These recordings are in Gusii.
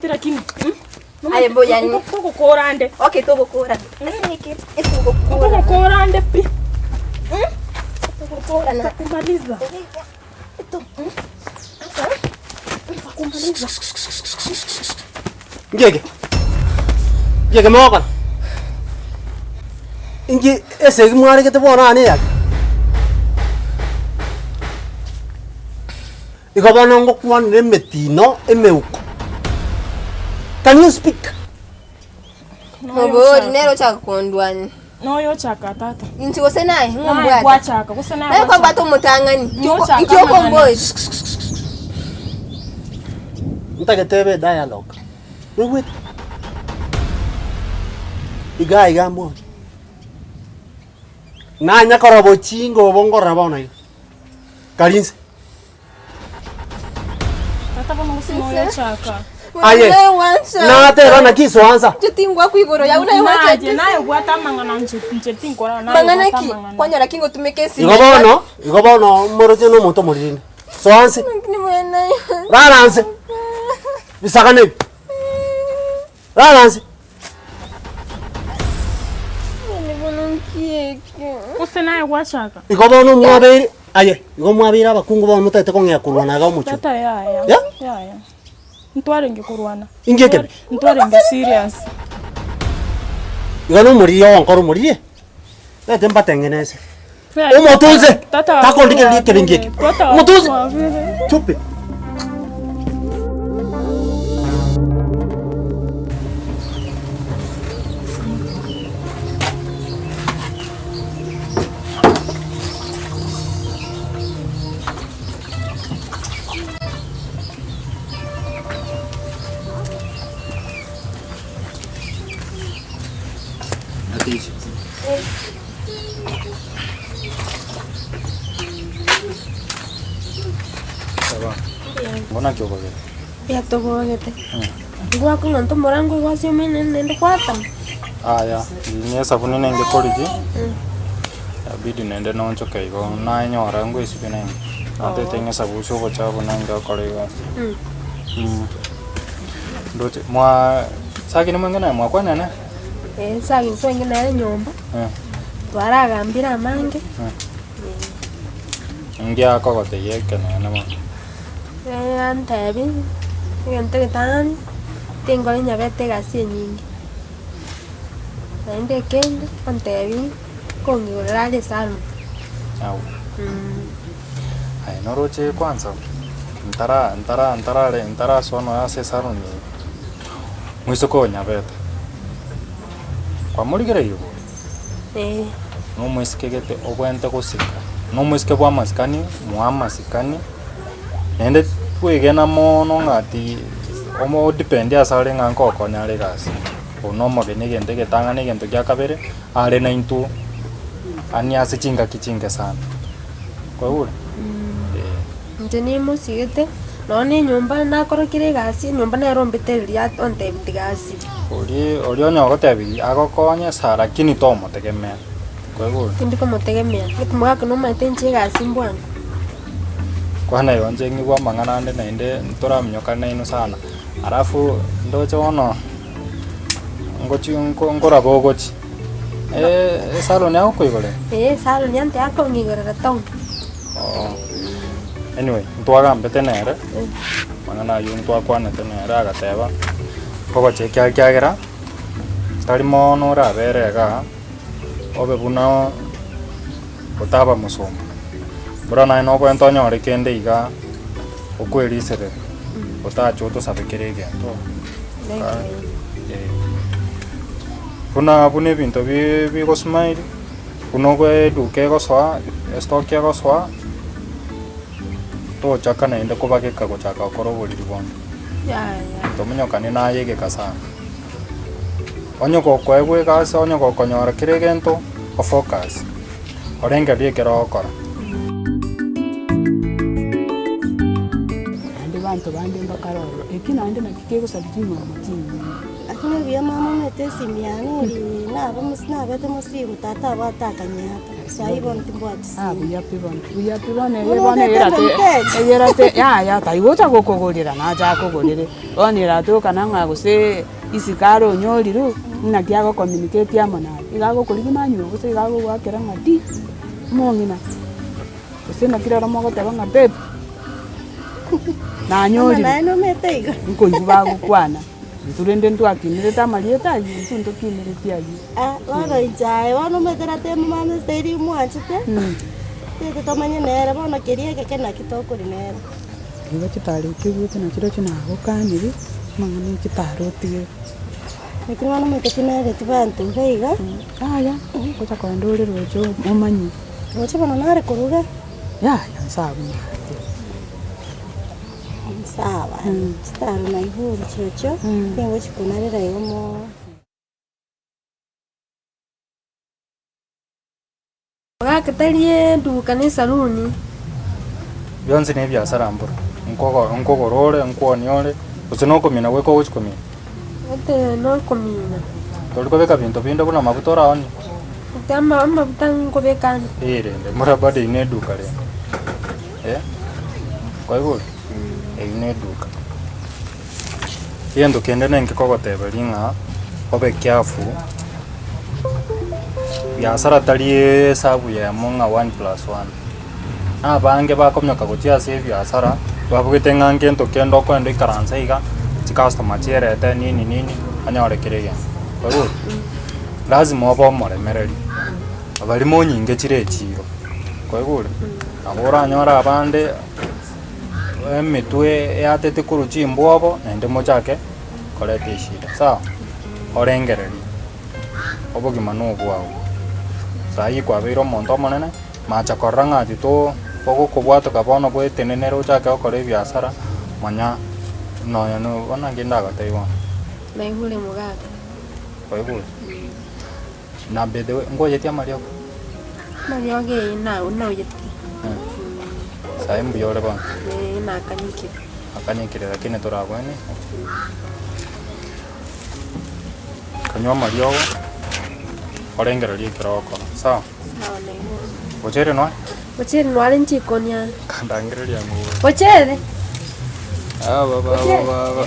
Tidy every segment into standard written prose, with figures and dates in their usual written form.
Lakini Aye mbuya ni. Togokora ande. Okay, togokora. Ase eke etogokora. Togokora ande pi. Togokora na. Takumaliza. Eto. Takumaliza. Nki eke? Nki eke mogokora? Inki esegi mwaregete bono aa neyaki? Igo bono ngokwanera emetino emeuko. Can you speak? Mobori nere ochaka kondwania. Noyo ochaka tata. Inche gose naye Naye ng'ombwate. gwachaka gose naye Naye gwachaka. kwabwata omotang'ani. Nochaka Inki okomboria? Ntagete ebe dialogue. Noigwete? Iga iga mbori. Nanya korora bochinga obo nkorora bono iga. Kari inse. Tata bono gose noyo ochaka. Aye, nateba naki isoansa. Inche tingwakwa igoro yao naye Naye gwancha naye obwate amang'ana nche nche tinkora naye Mang'ana obwate ki? amang'ana. Kwanyora ki ngotumeka esimi? Igo bono, igo bono moroche na omonto omoriri. Soa nse. Rara nse. Bisagane ebi. Rara nse. Gose naye gwachaka. Igo bono mwabeire, aye, igo mwabeire abakungu bono motagete kong'ea korwana iga omochie. Tata yaya. Yeah? Yaya. Ntwarenge korwana. Inki ekebe? Ntwarenge serious. Igo nomoriri ogonkora omoriri, reta mbatengenese. Omotunse, Tata takondigereria ekebe inki eke. Tata Omotunse, twabire. chupi. Mbona naki okogete? Mbuya tobogete. Ngwakong'anta omorango oyo ase omenene naende gwatama. Aya, riria esabuni nenge korigia, yabidi naende nonchoke igo nanyora ngoesibia naende. Natete ng'a esabusi obochafu nenge gokora egasi. Ndoche mwa sakini mwenge naye mwakwanene? Eeh nsa intwenge nere nyomba, twaragambire amange. Inki akogotebia ekeneene bono? Antebi, egento egetang'ani, tinkora enyabete egasi enyinge, naende ekende, ontebi kong'igorera are esalon. Agwo. Aye noroche kwanza, ntara ntara ntarare ntarasoa nonya ase esalon eye, moiseke oyo nyabete, kwamorigereirie bori? Eeh. Na omoiseke gete obwenerete gosika, na omoiseke bwa amasikani, moe amasikani, naende kwegena mono ng'a ati omo depend ase are ng'a nkokonya are egasi, oyo na omogeni egento egetang'ani egento gia kabere, are naintwe yaani ase chingaki chinke sana, kwaigure? Eeh. Inche nimosigete, nonya na enyomba nakorokire egasi, enyomba nere ombetereria at- ontebia tiga asibe. Oria oria onye ogotebirie agokonye sa lakini tomotegemea, kwaigure? Tindi komotegemea, gaki omogaka nomanyete inche egasi mbwango. Kwana igo inche ng'igwe amang'ana ande naende ntoraminyokane nainwe sana, alafu ndoche bono ngochi nko nkoraba ogochi esalon agokoigorera? Eeh esalon ante akong'igorera town. Oo, anyway ntwagambete nere, amang'ana aywo ntwakwanete nere agateba, ogochia ekiagera tari mono orabere igaa, obe buna otaba mosomba. Buna naye nobwenerete onyore kende igaa, okweriserera, otache otosabe kera egento. Eh. Buna buna ebinto bi bigosmile, buna obe eduka egosoa, estock egosoa, tochaka naende kobageka gochaka gokora oboriri bonde. Tominyokani naye egeka sana. Onye gokoegwa egasi, onye gokonyora kera egento, ofocus, orengererie ekero ogokora. Naende banto bande mbakare ororo, eki naende naki kegosaria ching'ombe chinyinge. Lakini buya mama omanyete esimi yane eri naba mosi nabete mosigo tata abwate akanyeata. Sahi bono timbwati Ah, simu. buya pi bono, buya pi bono eye Bono bono obete eyerate omonteja. eyerate yaya taigocha gokogorera nacha akogorere, bono eratoka nang'a gose isiko are onyorire, naki ago communicate amo naye, iga agokorigia manywe gose iga agogoakera ng'a di, omong'ina, gose naki rero mogoteba ng'a babe, Ama nanyorire. naye nomete igo. Nkoigwa bagokwana, intwe rende ntwakinerete amarieta aywo, intwe ntokinereti aywo. Ah, bono inche aye bono omanyete nateba mama esteri mwanchete, tete tomanye nere bono keria egeke naki tokoria nere. Igo chitaro echio oigwete nachirochio nagokanire, amang'ana ya chitaro otige. Lakini bono omonto tinereti banto iga iga. Yaya, ngocha kogenda ore roche omanye. Roche bono nare koruga. Yaya nsawa buna Sawa, chitaro naigure chirochio, nigo chikonarera igo moo. Mogaka tari eduka na esaruni. Bionsi na ebiasara mboro, nkogo nkogora ore, nkwonia ore, gose na okomina goika ogochi komina. Ete nokomina. Tori kobeka binto binde buna amabuta oraonie? Ete ama amabuta nkobeka ande. Ee rende, mbora bado eyio na eduka rende, eh, kwaigure? Eyio na eduka. Egento kende nenki kogoteberia ng'a obe careful, biasara tari esabu yemo ng'a one plus one. Na abange bakominyoka gochia ase ebiasara, babugete ng'a ngento kende okoenda oikaranse iga, chicustomer chierete nini nini, onyore kera egento. Kwaigure? Lazima obe omoremereri, abarimo nyinge chire echiro, kwaigure? Nabo oranyore abande. Emetwe eatete korwa chimbwobo naende mochake koreta eshida, sawa? Orengererie, obogima na obwao, sai kwabeire omonto omonene, macha korora ng'a tito bogokobwatoka bono bwetenenere ochake gokora ebiasara, manya nonya na bono naki ndagotebie bono. Naigure mogaka. Kwaigure? Na by the way, nkoyetie amariogo? Amariogo eye nauyete. Sayi mbuya ore bono? Ee nakanyekire. Akanyekire lakini torabwene. Kanywa amariogo, orengererie ekero ogokora, sawa? Sawa naigure. Bochere noe? Bochere noare nchikoni are. Kandangereria ng'o? Bochere! Aba baba baba.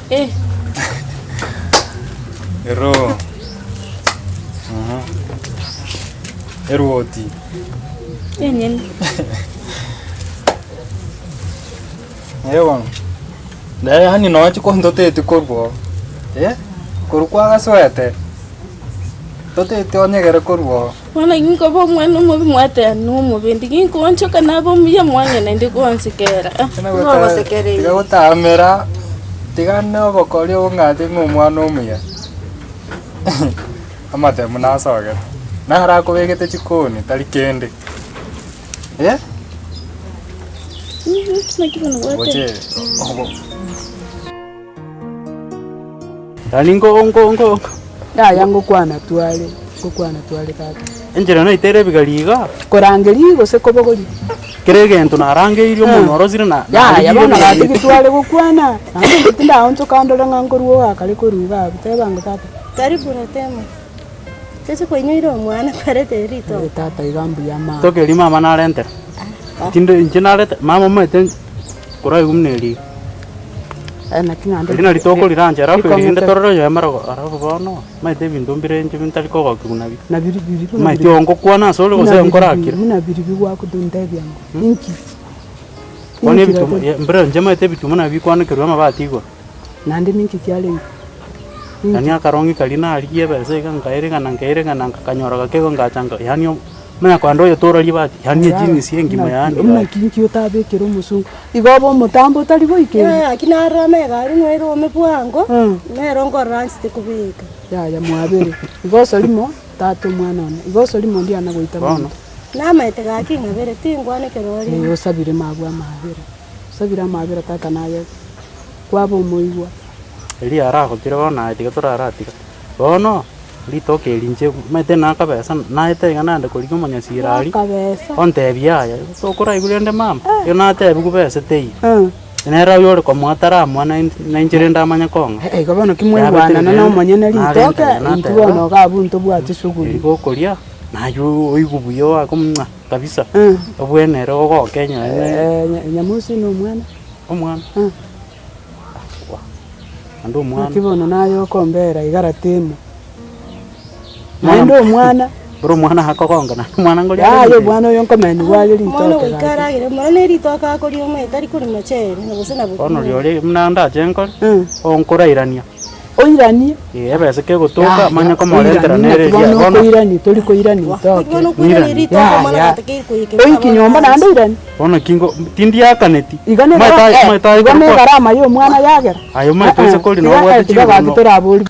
Eh. Ero. Erwoti. Enyene. Eh bono, naye yaani nonya chikontoteti korwa oo, eh, korwa kwagasoete, toteti onyegere korwa oo. Bono inkoba omwana omobe mwateba nomobe ndi ginkoonchoka nabe omuya mwang'ina inde gonsekera ah. Ngogosekereire. Tiga gotamera, tiga na obokori obong'ati ng'a omwana omuya, amatemu nasogete, naro akobegete chikoni tari kende, eh. Naki bono gwateba. Goche obo. Yaani nko nko nko Yaya ngokwana tware, ngokwana tware tata. Enchera naitere ebigari iga. Korangeria gose kobogoria. Kera egento narangeirie omonwe orosire na Yaya narigirie bono ebigari. gaki tware gokwana, naende inche tindaonchoka ndore ng'a nkorwa oakare korwa iga abwo, teba ng'a tata. Karibu Ratemo. Ase kwainyoire omwana kwarete ritoke. Eh, tata iga mbuya mama. Ritoke erio mama narentera. Tinde inche narete mama omanyete koraigwe buna eri iga. Eh, naki naende Eri nari tokorirancha alafu eri rinde rikong'ete. torore oyomo aro alafu bono omanyete ebinto mbire inche ntari kogokigwa nabio. Na biri biri buna Omanyete biri. oyo ngokwana ase ore Buna gose biri nkorakire. buna biri bigwakotontebia ng'o inki? Bono Inki ebituma rero? mbire inche omanyete ebituma nabio bikwanekerwa amabati igoro. Naende ninki kiarenge? Yaani akarong'i karia narigia ebesa iga nkaeregana nkaeregana nkakanyora gake igo ngacha nka yaani omanye kogenda oyetorarie ebahati yaani ejinisi engima yaani gaki. Naki inki otabekera omosungu? Igo obe omotambe otari goikeria. Gaki narora amegari ng'a ere ome bwango, nero nkorora nchete kobeka. Yaya mwabere, igo osorimo tata omwana one, igo osorimo ndiana goita Bono. monto. Namaete gaki ng'abere, tingwana ekero ore. Eh, osabire mabwo amabera, osabire amabera tata naye kwaba omoigwa. Erio aragotire bono aye tiga toraratiga. Bono, Ritoke eri inche omanyete nakabesa naete iga naende korigia omonyasira aria, Akabesa. ontebia yaya tokoraigwa rende mama, ekero natebiwa besa teiyo. Eh. Nere oyio ore komoa taramoa nain nainche rende amanye kong'a. Eh, igo bono ki mwaigwanana na omonyene ritoke, intwe bono iga abwo ntobwati shughuli. Eri gokoria, naye oigwe buya oake mwa kabisa, Eh. obwenere ogoke onye Eh, Nyamusi na omwana. Omwana? Eh. Naende omwana. Naki bono naye okombera iga ratemo. Naende omwana. Buna omwana akogonga naende omwana ngoria are Yaya ritoke. omwana oyo nkomeniwa aye Omwana ritoke goika gaki. aragere mono ne ritoke akoria omanyete tari koria mochere na gose na Bono bokima. rirorio buna ndache nkore, Mm. onkorairania. Oiranie. Ee, ebesa kegotoka, Yaya, manye komoretera oiranie nere naki eria bono bono. okoirania tori koirania Naki ritoke. bono okoirania Nirani. ritoke omwana Yaya. gatakeire koikeria Oiki nyomba naende oiranie. Bono ki ngo tindiakaneti. Iga ne Omanyete aye- eh, omanyete aye igo ne korokwa- egarama ya omwana yagera. Aye omanyete Eh, eh, ase kori tiga nobwate eh, tiga gaki chinguru. torabori.